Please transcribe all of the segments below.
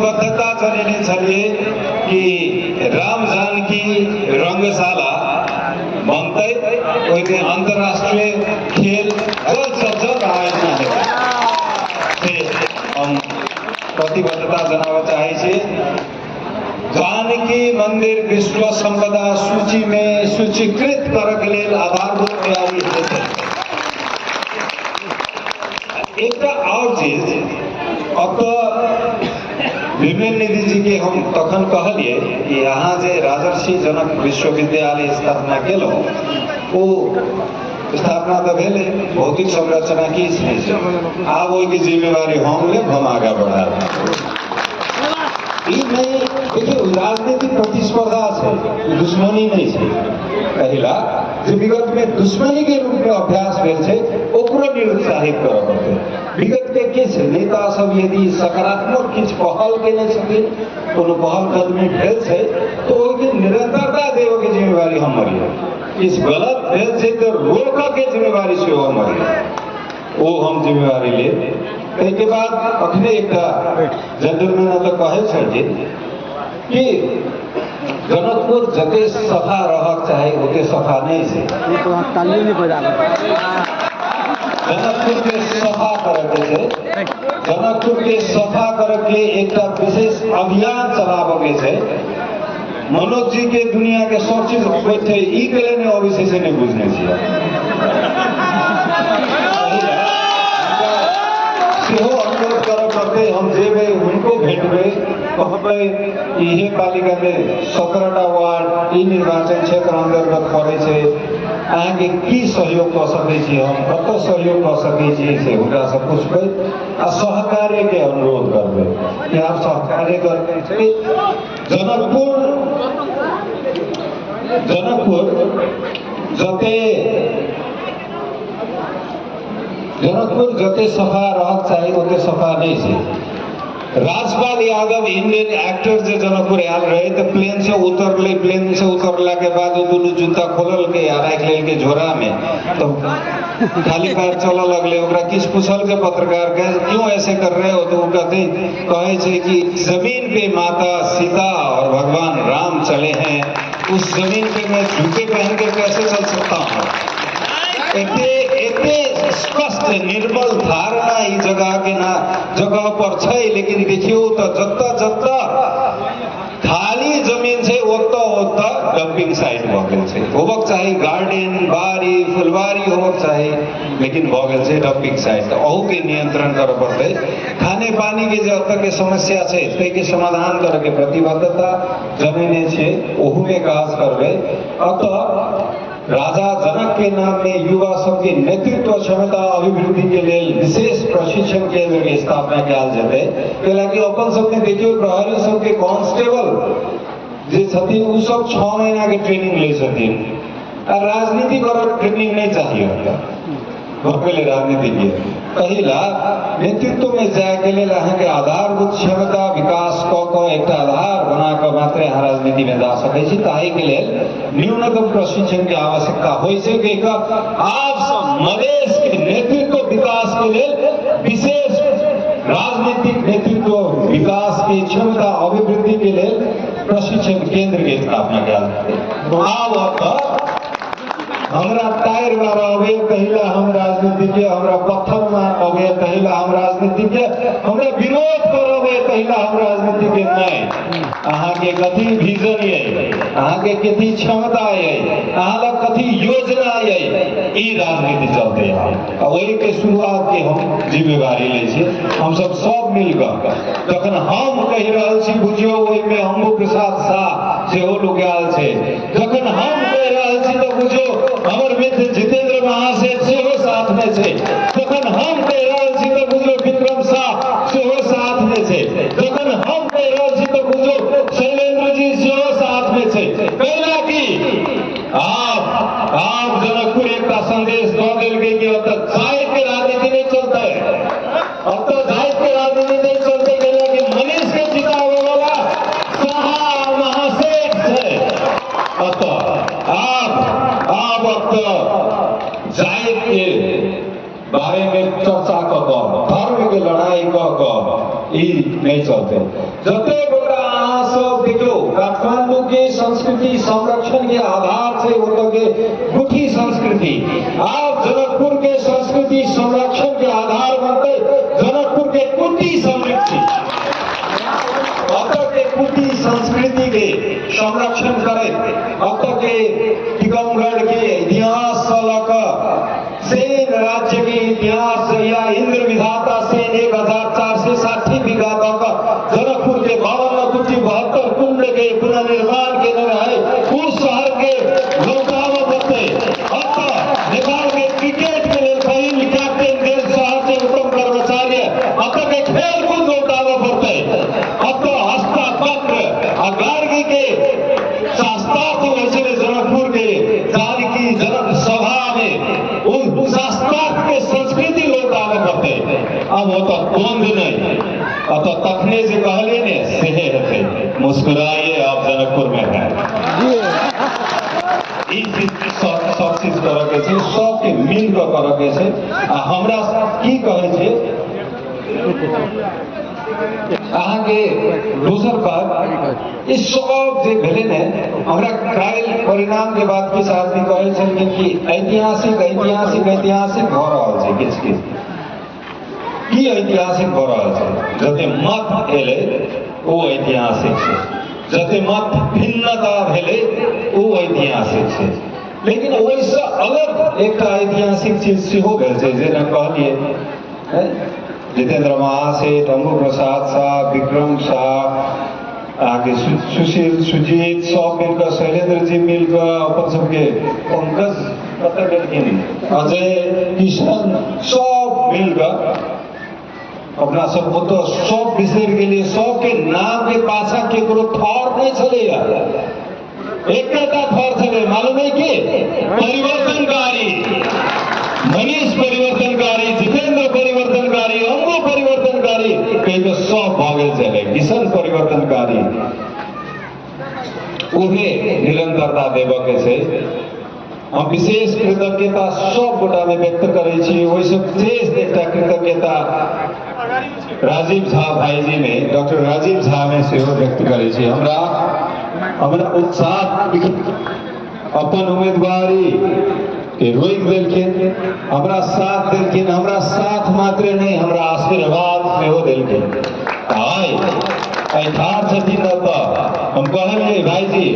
प्रतिबद्धता जनेने छलियै कि राम जानकी रंगशाला बनतै, ओहिमे अंतर्राष्ट्रीय खेल जल्द से जल्द आयोजना हेतै, से हम प्रतिबद्धता जनाबऽ चाहै छी। जानकी मंदिर विश्व संपदा सूची में सूचीकृत करक लेल आधारभूत तैयारी हेतै। एकटा आओर चीज, अब तऽ विमल निधि जी के हम तखन कहलियै कि अहाँ जे राजर्षि जनक विश्वविद्यालय स्थापना केलहुँ, ओ स्थापना तऽ भेलै, भौतिक संरचना किछु नहि छै, आब ओहिके जिम्मेवारी हम लेब, हम आगाँ बढ़ायब। ई नहि, देखियौ, राजनीतिक प्रतिस्पर्धा छै, दुश्मनी नहि छै। पहिला जे विगत में दुश्मनी के रूप में अभ्यास भेल छै, ओकरो निरुत्साहित करऽ पड़तै। विगत के किछु नेता सब यदि सकारात्मक किछु पहल केने छथिन, कोनो पहल कदमी भेल छै, तऽ ओहिके निरंतरता देबऽ के जिम्मेवारी हमर यऽ। किछु गलत भेल छै तऽ रोकऽ के जिम्मेवारी सेहो हमर यऽ, ओ हम जिम्मेवारी लेब। ताहिके बाद अखने एकटा जेंटलमैन तऽ कहै छलखिन कि जनकपुर जते सफा रहक चाही ओते सफा नहि छै। जनकपुर के सफा करके छै, जनकपुर के सफा करके एकटा विशेष अभियान चलाबऽ के छै। मनोज जी के दुनिया के सब चीज अबै छै, ई के लेल नहि अबै छै से नहि बुझने छियै। सेहो अनुरोध करऽ पड़तै, हम जेबै हुनको भेटबै, कहबै इहे पालिकामे 17टा वार्ड ई निर्वाचन क्षेत्र अन्तर्गत पड़ै छै, अहाँके की सहयोग कऽ सकै छी, हम कतऽ सहयोग कऽ सकै छी से हुनकासँ पुछबै आ सहकार्यके अनुरोध करबै कि आप सहकार्य करबै छै। जनकपुर जनकपुर जते जनकपुर जते सफा रहक चाही ओते सफा नहि छै। राजपाल यादव इंडियन एक्टर जे जनकपुर आयल रहे तऽ प्लेन से उतरले, प्लेन से उतरला के बाद ओ दुनू जूता खोललकै आ राखि लेलकै झोरा में, तऽ खाली पैर चलऽ लगलै। ओकरा किछु पूछलकै पत्रकार के, क्यों ऐसे कर रहे हो, तऽ ओ कहते कहै छै कि जमीन पे माता सीता और भगवान राम चले हैं, उस जमीन पे मैं जूते पहन के कैसे चल सकता हूँ। एते एते स्पष्ट निर्मल धारणा ई जगह के ना जगह पर छै, लेकिन देखियौ तऽ जतऽ जतऽ खाली जमीन छै ओतऽ ओतऽ डम्पिंग साइट भऽ गेल छै। होबक चाही गार्डन, बाड़ी, फुलबाड़ी होबक चाही, लेकिन भऽ गेल छै डम्पिंग साइट। तऽ अहूके नियंत्रण करऽ पड़तै। खाने पानी के जे ओतऽ के समस्या छै ताहिके समाधान करऽके प्रतिबद्धता जनेने छियै, ओहूमे काज करबै। अतः राजा जनक के नाम में युवा सबके नेतृत्व क्षमता अभिवृद्धि के लेल विशेष प्रशिक्षण केंद्र के स्थापना कयल जेतै। कैलाकि अपन सबके देखियौ प्रहरी सबके कांस्टेबल जे छथिन ओ सब 6 महीना के ट्रेनिंग लै छथिन, आ राजनीति करऽ ट्रेनिंग नहि चाहिए ओतऽ भऽ गेलै राजनीति के। पहिला नेतृत्व में जाय के लेल अहाँके आधारभूत क्षमता विकास कऽ कऽ एकटा आधार बना कऽ मात्रे अहाँ राजनीति में जा सकै छी। ताहि के लेल न्यूनतम प्रशिक्षण के आवश्यकता होइ छै। कि आब मधेश के नेतृत्व विकास के लेल विशेष राजनीतिक नेतृत्व विकास के क्षमता अभिवृद्धि के लेल प्रशिक्षण केंद्र के स्थापना कयल जेतै। आब हमरा टायर मार अबे तहिला हम राजनीति के, हमरा पत्थर मार अबे तहिला हम राजनीति के, हमरा विरोध करबे तहिला हम राजनीति के नहीं। अहाँके कथी विजन ये, अहाँके कथी क्षमता ये, अहाँ लग कथी योजना ये, ई राजनीति चलते आ ओहि के शुरुआत के हम जिम्मेवारी लै छी। हम सब सब मिल कऽ जखन हम कहि रहल छी बुझियौ ओहिमे अम्बु प्रसाद शाह सेहो लुकायल छै। जखन हम कहि रहल छी तऽ बुझियौ हमर मित्र जितेंद्र महासेठ सेहो साथमे छै। जखन हम कहि रहल छी तऽ बुझियौ विक्रम शाह सेहो साथमे छै। जखन हम कहि रहल छी तऽ बुझियौ शैलेंद्र जी सेहो साथमे छै। कैला कि आब आब जनकपुर एकटा संदेश दऽ देलकै कि ओतऽ जातिके राजनीति नहि चलतै, ओतऽ जातिके राजनीति नहि चलतै। कैला कि मनीष के जिताबै वाला शाह महासेठ छै। अतः आब आब ओतऽ जातिके बारेमे चर्चा कऽ कऽ धर्मके लड़ाइ कऽ कऽ ई नहि नहि चलतै। जते गोटा अहाँ सब देखियौ, काठमांडू के संस्कृति संरक्षण के आधार छै ओतऽ के गुठी संस्कृति। आब जनकपुर के संस्कृति संरक्षण के आधार बनतै जनकपुर के कुटी संस्कृति। अतऽ के कुटी संस्कृति के संरक्षण करैत अतऽ के टीकमगढ़ के इतिहास सँ लऽ कऽ सेन राज्य के इतिहास जहिया इंद्र विधाता सेन 1460 बीघा दऽ कऽ जनकपुर के 52 कुटी 72 कुंड के पुनर्निर्माण केने रहे, उस शहर के लौटाबऽ पड़तै। अतः नेपाल के क्रिकेट के लेल पहिल कैप्टन देल शहर से उत्तम कर्मचारी, अतः के खेलकूद लौटाबऽ पड़तै। अतः हस्तावक्र आ गार्गी के शास्त्रार्थ होइ छलै जनकपुर के जानकी जनक सभा में, उन शास्त्रार्थ के संस्कृति लौटाबऽ पड़तै। अब ओतऽ द्वंद्व नहि, अतः तखने जे कहलियै ने सेहे हेतै। मुस्कुराइए, आप जनकपुर में है। ई चीज सब चीज करऽ के छै, सबके मिल कऽ करऽ के छै। आ हमरा की कहै छै अहाँके दोसर बात, ई सब जे भेलै ने, हमरा काल्हि परिणाम के बाद किछु आदमी कहै छलखिन कि ऐतिहासिक ऐतिहासिक ऐतिहासिक भऽ रहल छै। किछु किछु की ऐतिहासिक भऽ रहल छै? जते मत एलै ओ ऐतिहासिक छै, जते मत भिन्नता भेलै ओ ऐतिहासिक छै। लेकिन ओहिसँ अलग एकटा ऐतिहासिक चीज सेहो भेल छै, जेना कहलियै जितेंद्र महासेठ, अम्बु प्रसाद शाह, विक्रम शाह, अहाँके सुशील सुजीत सब मिलकऽ, शैलेंद्र जी मिलकऽ, अपन सबके पंकज कतऽ गेलखिन, अजय किशन, सब मिलकऽ अपना सब ओतऽ सब बिसरि गेलियै। सबके नाम के पाछा केकरो थर नहि छलैया, एकटा थर छलै, मालूम है के? परिवर्तनकारी मनीष, परिवर्तनकारी जितेंद्र, परिवर्तनकारी अम्बु, परिवर्तनकारी कहि कऽ सब भऽ गेल छलै। किशन परिवर्तनकारी, उहे निरंतरता देबऽ के छै। हम विशेष कृतज्ञता सब गोटा में व्यक्त करै छी। ओहिसँ विशेष एकटा कृतज्ञता राजीव झा भाईजी में, डॉक्टर राजीव झा में सेहो व्यक्त करै छी। हमरा हमरा उत्साह अपन उम्मीदवारी के रोकि देलखिन, हमरा साथ देलखिन, हमरा साथ मात्रे नहि, हमरा आशीर्वाद सेहो देलखिन। आइ आइ ठाढ़ छथिन एतऽ। हम कहलियै भाईजी,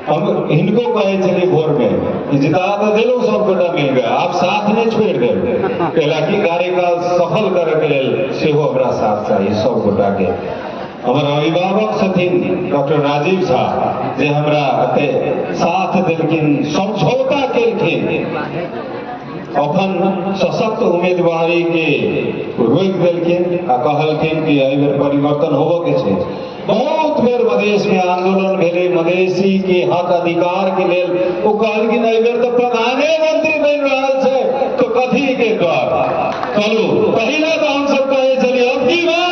हम हिनको कहै छलियै भोरमे कि जिता तऽ देलहुँ सब गोटा मिल कऽ, आब साथ नहि छोड़ि देब, कैला कि कार्यकाल सफल करैके लेल सेहो हमरा साथ चाही सब गोटाके। हमर अभिभावक छथिन डॉक्टर राजीव झा, जे हमरा एते साथ देलखिन, समझौता केलखिन, अपन सशक्त उम्मीदवारी के रोकि देलखिन आ कहलखिन कि एहि बेर परिवर्तन होबऽ के छै। बहुत बेर मधेश में आंदोलन भेलै मधेसी के हक अधिकार के लेल, ओ कहलखिन एहि बेर तऽ प्रधाने मंत्री बनि रहल छै तो कथी के डर। चलू, पहिने तऽ हमसब कहै छलियै अब की बार